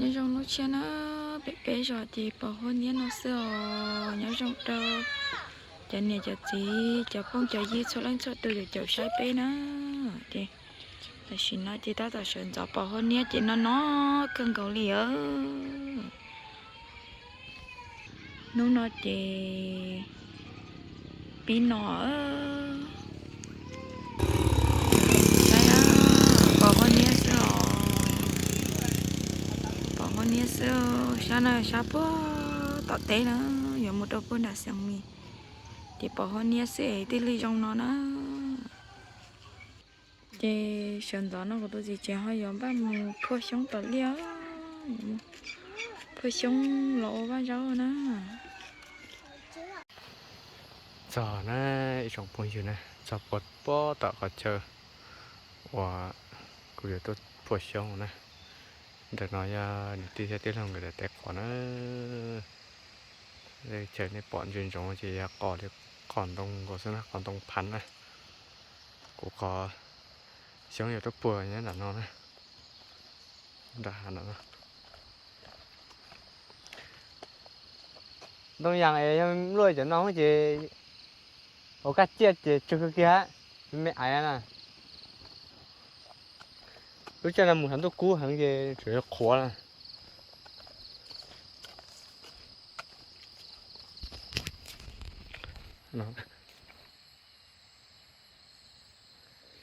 Nyob zoo lub tshiab na, peb peb zos ces pom huab niab no xwb os. Nyob zoo rau cov niam cov txiv, cov phooj cov ywg txhua leej txhua tus caum saib peb na. Ces tam sim no ces tab tom sawv ntxov pom huab niab ces no no kawg nkaus li os. Hnub no ces pib no, saib na, pom huab niab xwb os. Pom huab niab xwb, sab na sab puag tom teb na, yuav mus rau puag nram Xeev Mis, ces pom huab niab xwb es thiaj li zoo no na. Ces sawv ntxov no kuv tus txiv tsev ho yuav npaj mus phuaj xyoob tom liaj, phuaj xyoob los ua vaj zaub na. Txog na, ib tsoom phooj ywg na, txog puag pob tom qhov chaw uas kuv yuav tuaj phuaj xyoob na. Ntawm no yog niam tij thiab tij laug nkawd daim teb qos na. Chaw nej pom ntsia ntsoov ces yog qos li qos ntoo nkaus xwb na, qos ntoo phav na. Kuv qhov xyoob yuav tuaj phuaj nyob nram no na. Nram hav no. Ntoo yas es yog luaj cov no ces hauv kaj ciaj ces tsawg kawg kiag, me me aiv na. Lub caij no mus xav ntuj kub heev ces tseem yuav qhuav na.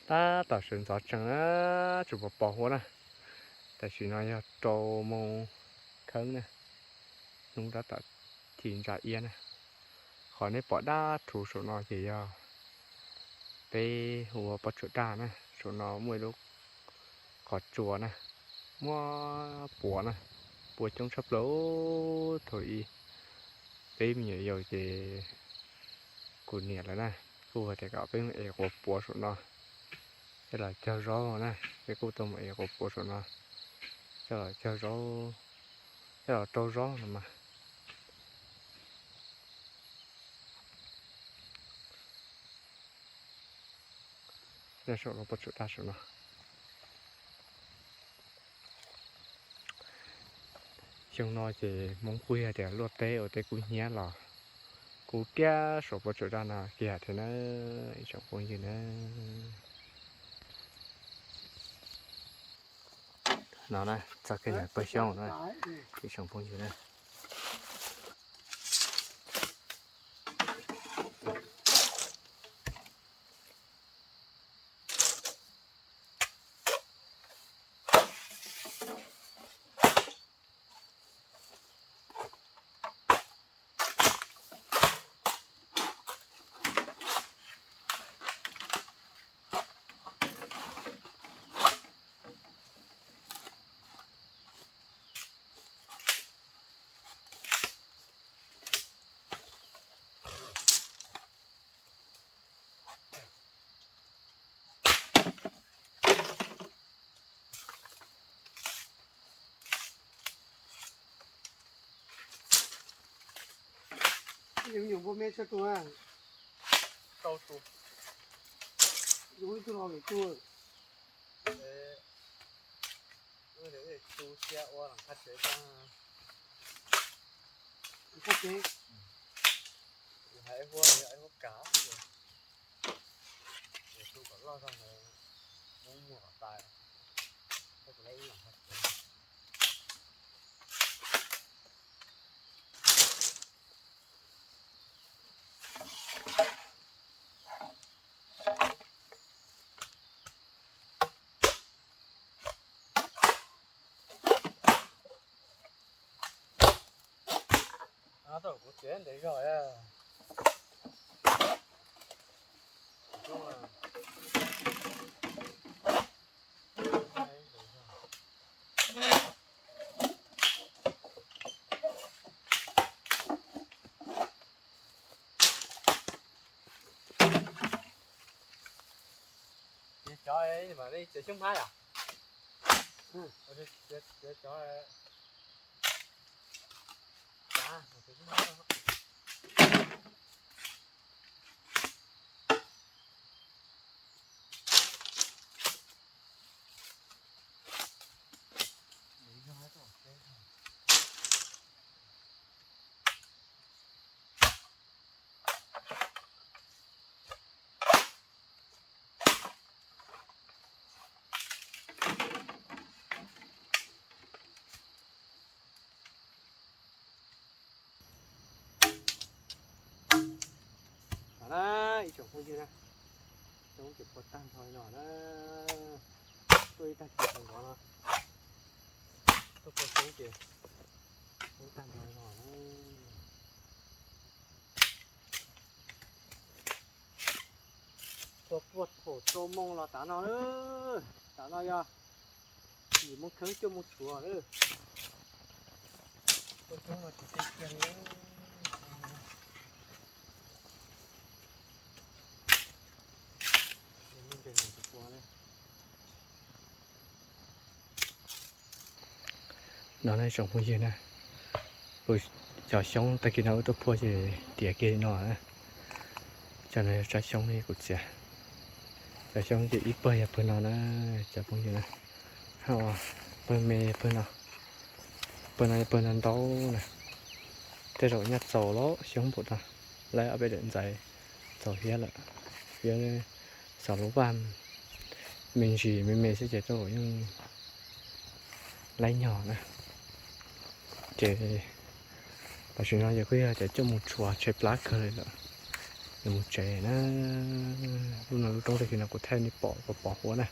Tab tom sawv ntxov tsees na, tsuas pom pom huab na. Tam sim no yog rau moos kheeb na, hnub tab tom thim ntsa iab na. Qhov nej pom dab rhuv saum no ces yog peb hu ua pob tsuas daj na. Saum no muaj ib lub qhov tsua na, muab puav na, puav coob tshaj plaws. Thaum ub peb me nyuam yaus ces kuv niam lawv na, kuj hais tias kom peb mus ev quav puav saum no, coj los cog zaub na. Peb kuj tau mus ev quav puav saum no, coj los cog zaub, coj los rau zaub no mas. Saum no pob tsuas daj saum no. Xyoo no ces Hmoob kuj yog tias luaj teb ua teb kub hnyiab los kub kiag saum pob tsuas daj no kiag thiab na, ib tsoom phooj ywg na. No na, txog kev ntawm pawg xyoob na, ib tsoom phooj ywg na. Nyuam npua me tsawg tus a? Rau tus. Yuav ib tug los vim tug. Wb tu sia ua los qhab tsev, qhab tsev. Hais huab, hais huab kav, tu kom loj zog ntawd, muab muag kom tas, kuv lawv ib los qhab tsev. Kuv txiav ntev zog. Cov, cov xyoob hmab yom? Cov, cov, Phooj ywg na, xyoob ces phua tag nrho li no na. Tuaj ib tag kis tau nrov no. Tuaj phua xyoob ces xyoob tag nrho li no na. Phua puag thaum rau moos los tav no, tav no yog yim moos kheev cuaj moos tshuav lawm. Phua xyoob no tsis txi kiag li. No na tsoom phooj ywg na, cov xyoob tag kis no wb tuaj phua ces tiav kiag li no na. Cov no yog tsab xyoob li kuv txiav. Cov xyoob ces ib pawg yog pawg no na, cov phooj ywg na. Ho pawg me yog pawg no, pawg no yog pawg ntau ntau na. Tej zaum nyaj txaus los xyoob npaum no, laib ob peb daim ntxaiv txaus thiab lawm. Thiab xav lub vaj me ntsis me me xwb ces tej zaum yeej laib nyog na. Ces tam sim no ces kuj yog tias coj mus tsuav tshaib plab kawg li lawm, yuav mus tsev na. Lub no lub roob tag kis no kuv thaij nej pom kom pom huab na.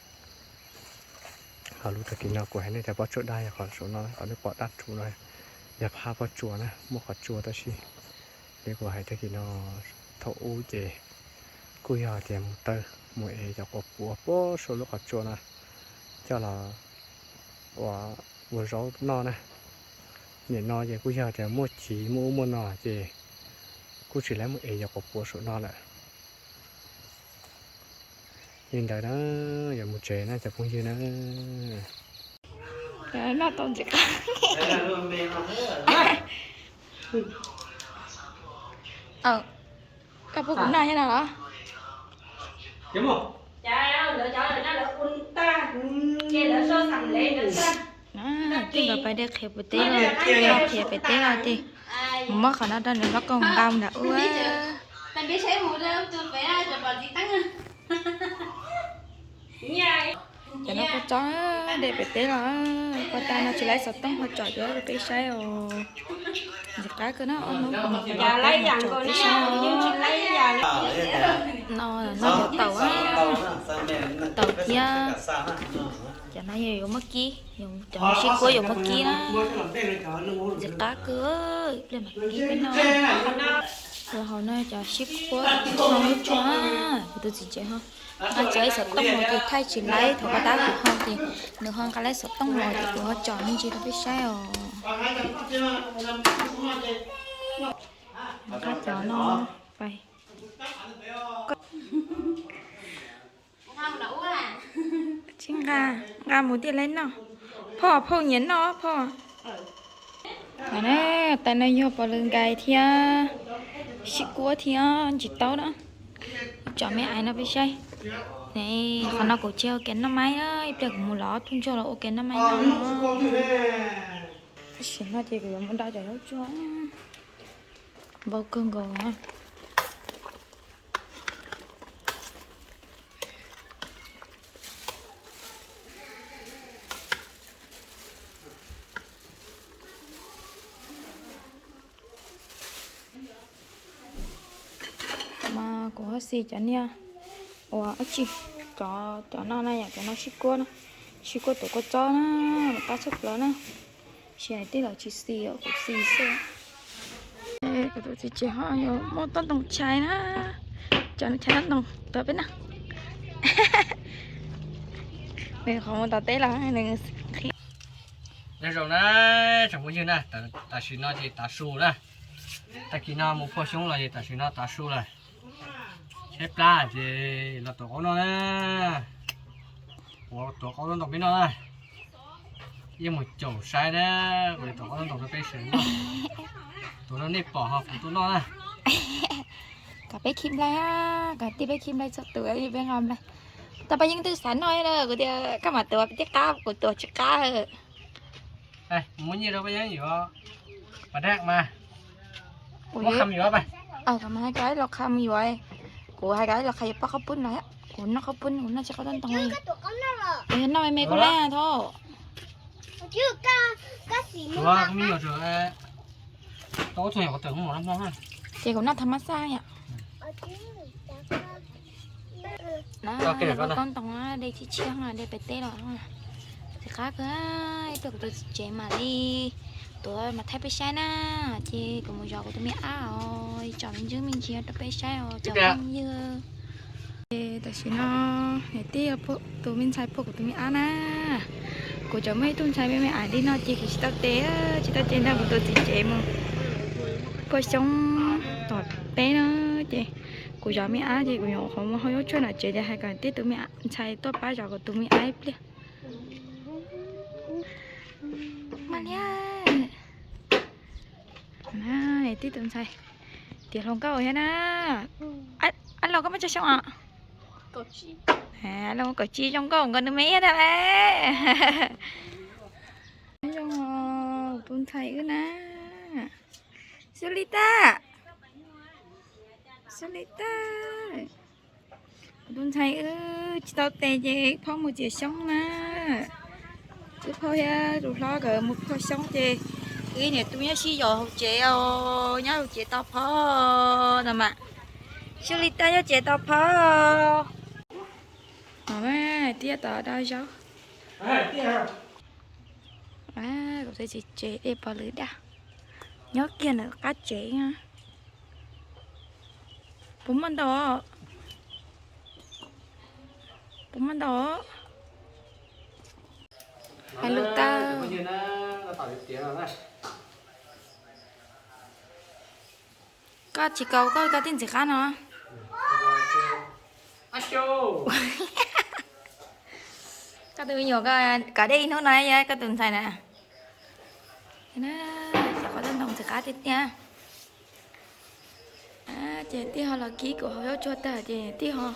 Ho lub tag kis no kuv hais nej tias pob tsuas daj yog qhov saum no, qhov nej pom daj rhuv no yog phab pob tsuas na, muaj qhov tsua tab sis li kuv hais tag kis no thaum ub ces kuj yog tias mus taw mus ev cov quav puav puag saum lub qhov tsua no coj los ua, ua zaub noj na. Nim no ces kuj yog tias muaj chiv muaj ub muaj no ces kuj tsis laib mus ev cov quav puav saum no lawm. Li ntawd na, yuav mus tsev na cov phooj ywg na. Noj tau ntxiv qab. Koj pub kuv noj thiab no los? Twb nkawd pais de qhiav pem teb los, qhiav pem teb los ces mus muab qhov no rau nws hlob koog nqa mus nram ub. Cov no kua txob de pem teb los, kua tas no tsis laib xov tooj ho tsom rau peb saib os. Ntxim qab kawg na, ob hnub kuv mam tsom peb saib os. No, no cov taum, taum thiab. Cov no yuav muab kib, cov sib kuab yuav muab kib na. Ntxim qab kawg, ib pliag mam kib peb noj. Hauv no cov sib kuab no lub tsua, kuv tus txiv tsev ho nqa txiav ib xov tooj los ces thaij tsis laib, thaum koj tab kuv ho ces nws ho nqa laib xov tooj los ces kuv ho tsom me ntsis rau peb saib os. Nqa cov no pais. Tsis nqa, nqa mus thiaj laib noj. Phauj, phauj nyiam noj phauj. Tais no yog pom lwm nkais thiab sib kuab thiab ntsis taub na. Tsom me ais no peb saib. Qhov no kuv tsis ua ke noj maib na, ib pliag kuv mus los ob tug ntsuag los ua ke noj maib no. Tab sis no ces kuv yuav mus da cov zaub tsuag. Npau kawg nkaus na. Mas kuv ho xis cov niag uas dab tsi, cov, cov no na yom, cov no sib kuab na, sib kuab tuav kua txob na, qab tshaj plaws na. Tsis hais tej los tsis xis os, kuv xis xwb. Kuv tus txiv tsev ho yuav muaj toj ntoo tshais na, cov tshais toj ntoo tuav peb na. Nws qhov mus tom teb los nws qhia. Nyob zoo na tsoom phooj ywg na, tam sim no ces tav su na. Tag kis no mus phua xyoob los ces tam sim no tav su lawm. Tshaib plab ces los tuav qaub noj na. Ua tuav qaub noj ntoo peb noj na. Yeej mus caum saib na, kuv yuav tuav qaub noj ntoo rau peb sawv noj. Tuav rau nej pom ho kuv tuaj noj na. Kom peb khib nplai, kom tij peb khib nplai txhua tus peb nqa nplai. Tau Paj Yeeb twb xav noj na, kuv tias koj mam tuav tij qab, kuv tuav tsis qab. Muab nyiaj rau Paj Yeeb yuav pas daj mas. Kuv hais kom ib los qha mus yuav, kuv hais kom ib los qha yuav pab qhaub poob no, kuv noj qhaub poob, kuv noj tsis qhaub toj ntoo li. Kuv yog noj me me kuv lab tho. Ces kuv noj tha mab xaj yom. No, koob ntoo de tshiab tshiab de pem teb los. Txiv qab kawg, ib pliag kuv tus txiv tsev mam li tuav mas thaij peb saib na. Ces kuv mus zov kuv tus me ab os, tsom me ntsis me ntsis rau peb saib os cov phooj ywg. Ces tam sim no niam tij tus me ntxhais phua kuv tus me ab na. Kuv tseem muaj ib tug ntxhais me me ais li no ces kuv tsis tau tes, tsis tau tes nrog kuv tus txiv tsev mus phua xyoob tom teb na. Ces kuv zov me ab ces kuv nyuam qhuav mus hau zaub tsuag nram tsev ces hais kom tij tus me ntxhais tuaj pab zov kuv tus me ab ib pliag. Mas li, tij tus ntxhais tiav hluas nkauj thiab na. Ab los koj muaj tsawg xyoo os? Ab los kaum tsib, zoo nkauj nkawd nws me thiab na. Zoo, tus ntxhais wb na. Xub li tag, xub li tag. Kuv tus ntxhais wb tsis tau tes ces wb phauj mus txiav xyoob na. Wb phauj thiab tus hlob nkawd mus phua xyoob ces wb niam tub nyob sib zos hauv tsev os, nyob hauv tsev tau phov no mas. Xub li tag nyob tsev tau phov. Os, tij tod da zaub. Kuv tus txiv tsev de pov lwm daj, nyob kiag ntawm qab tsev. Puas muaj ntau? Puas muaj ntau? Hais lus tau. Koj tsis kaus koj tij ntxim qab no. Koj tus me nyuam kom dej ib hnub no yog koj tus ntxhais na. Qhov toj ntoo ntxim qab tiag tiag. Ces tij ho los kib kuv hau zaub tsuag tag ces tij ho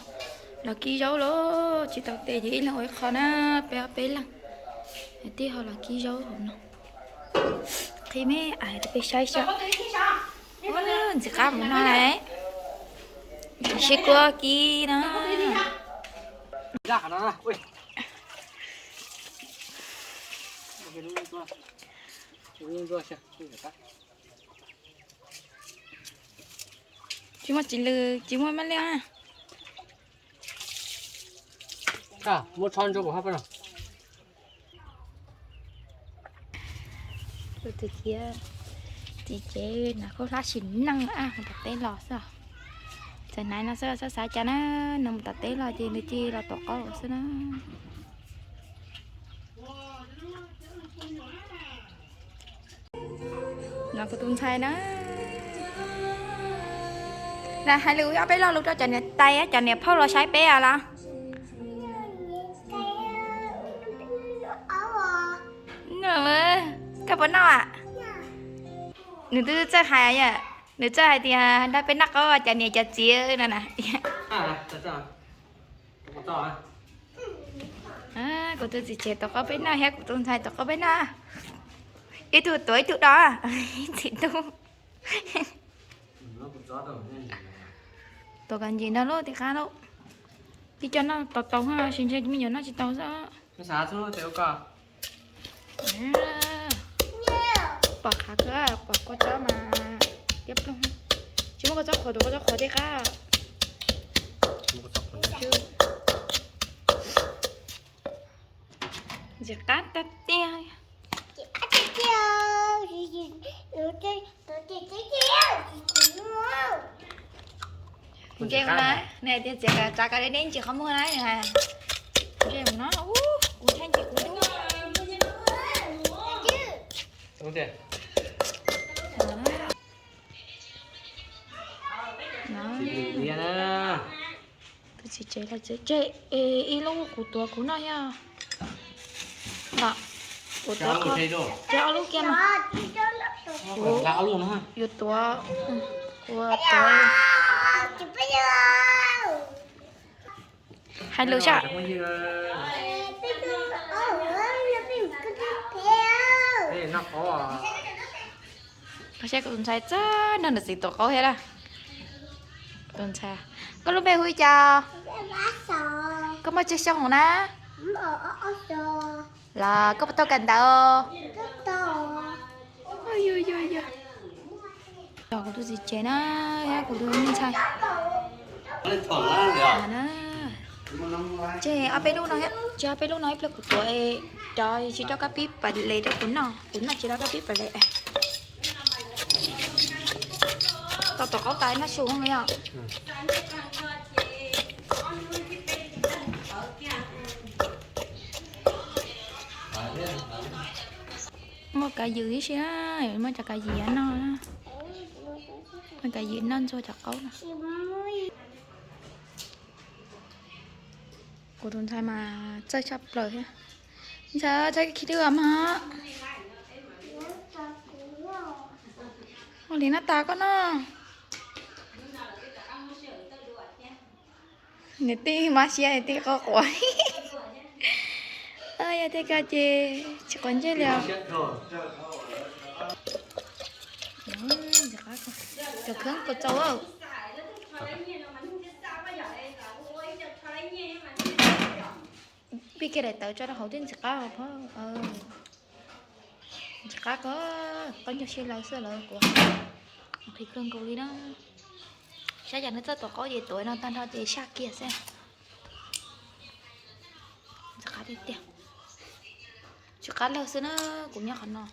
los kib zaub los tsis tau tes ces ib leeg ua ib qho na, peb ob peb leeg. Tij ho los kib zaub hauv no. Qhib me ais rau peb saib xwb. Ntxim qab mus no lawm. Sib kuab kib no. Tsis muaj tsis lwm tsis muaj maj liaj. Muab tshob ntsuab kuv hab pab no. Tus txiv txiv tsev na khaub hlab sim neej a, mus tom teb los xwb. Txawm hnav no xwb xav xav cas na, nws mus tom teb los ces nws cia li los tom qab xwb na. No kuv tus ntxhais na. Hais lus ob peb lo lus rau cov niam tais cov niam phauj los saib peb os los. Koj puas noj? Nws twb txawj hais, nws txawj hais tias nrog peb noj qaub cov niam cov txiv no na. Kuv tus txiv tsev tuav qaub peb noj thiab kuv tus ntxhais tuav qaub peb noj. Ib tug tuav ib tug do, ib txhis tug. Tuav kom ntsim nrog lub tim qab lauj. Tib co noj tau tau, sis ntshe me nyuam noj tsis tau xwb. Pom qab kawg, pom kua txob mas tiab ploog. Tsis muaj kua txob qhuav, tuav kua txob qhuav tej qab. Ntxim qab tiag tiag. Kuv ntse mus na, nws hais tias txiav kom tsav kom deb deb ntsis qhov muag na, nws hais. Kuv ntse mus no, kuv ntshai ntsis kuv dub. Tus txiv tsev los tsev tseg, ib lub kuv tuav kuv noj thiab. Kuv tuav tseg ob lub kiag mas. Yuav tuav, kuv tuav. Hais lus saib. Koj saib kuv tus ntxhais txawj nrog nws txiv tuav qaub thiab lawm. Tus ntxhais, koj lub npe hu li cas? Koj muaj tsawg xyoo na? Los koj puas tau kawm ntawv? Yog kuv tus txiv tsev na, yog kuv tus me ntxhais. Tseg ob peb lub no, tseg ob peb lub no ib pliag kuv tuav rov tsis rau kab pib pas les rau kuv noj, kuv noj tsis rau kab pib pas les. Tau tuav qaub tas noj su yom. Muaj kav ywm ib si, muaj cov kav ywm noj, muaj kav ywm noj ntxuag cov qaub no. Kuv tus ntxhais mas txawj tshaj plaws thiab. Ntxhais, txhais khi twb mog. Ua li no tas koj noj. Niam tij mab siab niam tij quaj quav. Yog tias koj ces tsis quav ntsej li os. Cov kheeb puas txaus? Pib kiag daim tawv tso rau hauv thiab ntxim qab os phauj. Ntxim qab kawg, qaub ncaug sib law xwb lawm kuv nqhis kawg nkaus li na. Saib yam nws txawj tuav qaub ces tuav no tag nrho ces saj kiag xwb. Ntxim qab tiag tiag. Ntxim qab lawg xwb na, kuv nyob qhov no.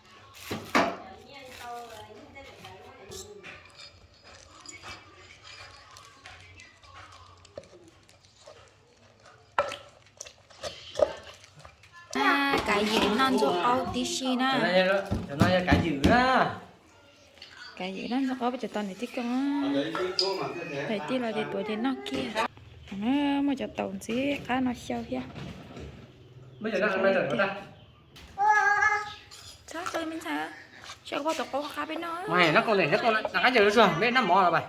Kav ywm noj ntxuag qaub tib si na. Cov no yog kav ywm na. Kav ywm noj ntxuag qaub peb cov tau niam tij koj. Niam tij los ces tuav ces noj kiag. Muaj cov taum ntxim qab no xyaw thiab. Txhob qw me ntxhais, seb koj pog tuav qaub qab peb noj. Noj qab ntawd, noj mov los.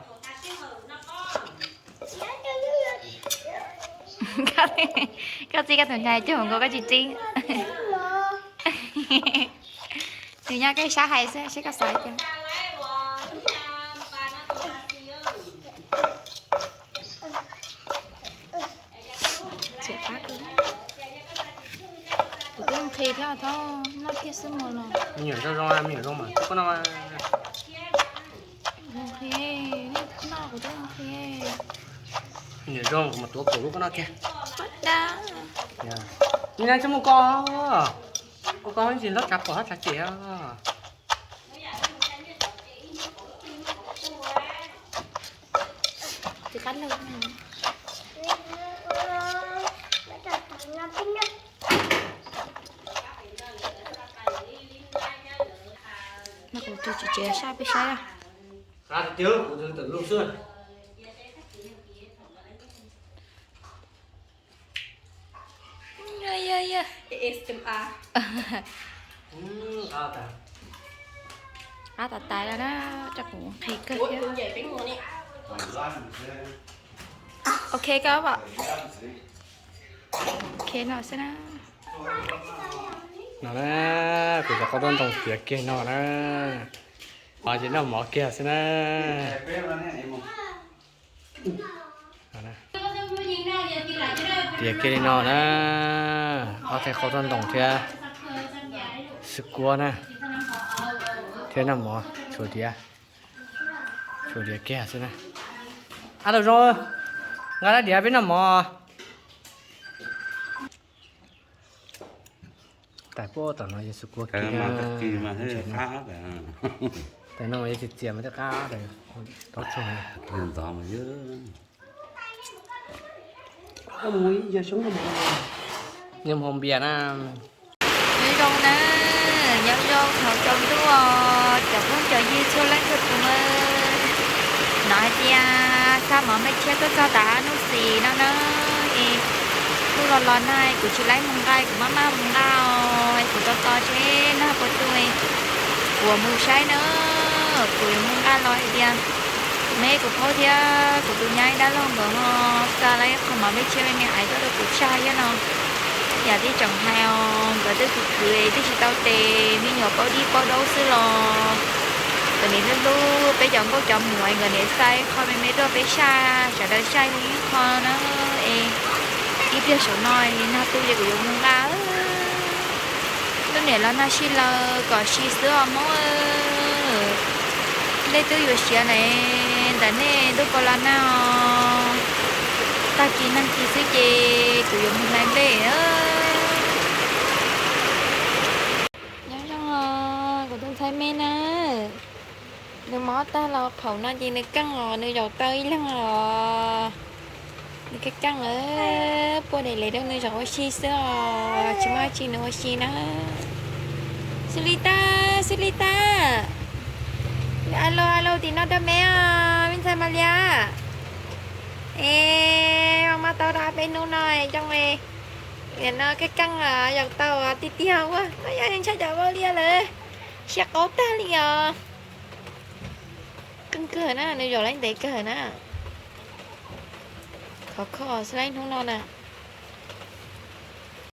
Koj txib koj tus ntxhais cuag nkaus koj tsis txib. Nws nyob koj sab hais xwb seb koj xav cas. Kuv twb nqhis thiab, thaum noj kiag xwb mus los. Me nyuam zoo zoo, me nyuam zoo mas koj noj. Nqhis, noj kuv twb nqhis. Me nyuam zoo kuv mas tuav kaum lub koj noj kiag. Ni na tsis muaj koj, koj ib ntsis hlob tsav pom hlob tsav cem. No kuv tus tsis tsev sab peb saib. Qab tas tas lawm na, rau kuv nqhis kawg thiab. Ok koj pom. Ok no xwb na. No na, kuv cov qaub roj ntoo tiav kiag no na. Ces noj mov kiag xwb na. Tiav kiag li no na, ob teg qaub roj ntoo thiab xwb kuab na, thiab noj mov tshuav diav, tshuav diav kiag xwb na. Ab tau zoo, nqa rab diav peb noj mov. Tais puab tom no yog xwb kuab kiag. Tais no yog txias txias mas thiaj qab, tau tsuag. Nyob hauv npias na. Nyob zoo na, nyob zoo thaum tsaus ntuj, cov phooj cov ywg txhua leej txhua tus. Hnov hais tias xa mov me tshiab tuaj txog tas hnub xis no na, es kuj los los na, kuv tsis laib mus nqa, kuv maj maj mus nqa os, kuv tos tos seb nag puas tu, kuv mus saib na, kuv yuav mus nqa los hais tias kuv me kuv phaub thiab kuv tus nyab dab laug nkawd ho xa lawm qhov mov me tshiab me me ais tuaj rau kuv tshaj thiab no. Yam li tseem hais os, nkawd twb khwv khwv twb tsis tau tes, me nyuam paub dib paub daub xwb los nkawd nim hlub hlub peb cov nkauj cov muam, nkawd nim xa qho me me tuaj peb tshaj, sawv daws tshaj ib qho na. Es ib pliag saum no nag tu ces kuv yuav mus nqa lub niam los nag sij laws kom sij xwb os Hmoob. Nej twb yuav siav ne, ntawm nej ntuj puas los nag os? Tag kis nag kis xwb ces kuv yuav mus hlais nplej. Nyob zoo os kuv tus ntxhais me na, nws mob tag los thaum no ces nws keej os, nws zaum taw ib leeg os. Nws keej keej, puaj daim lem rau nws zaum ua si xwb os, tsis muaj dab tsi nws ua si na. Xws li tag, xws li tag. Alo, alo tim no rau me os, me ntxhais Mas Lias. Es, mas tau rau peb hnub no zoo, no keej keej zaum tau tiag tiag ua, yog ntshai cov ua liaj lawm, siab qaug tag li os. Keej kawg na, nws zaum laib ntev kawg na. Khov kho xwb laib hnub no na.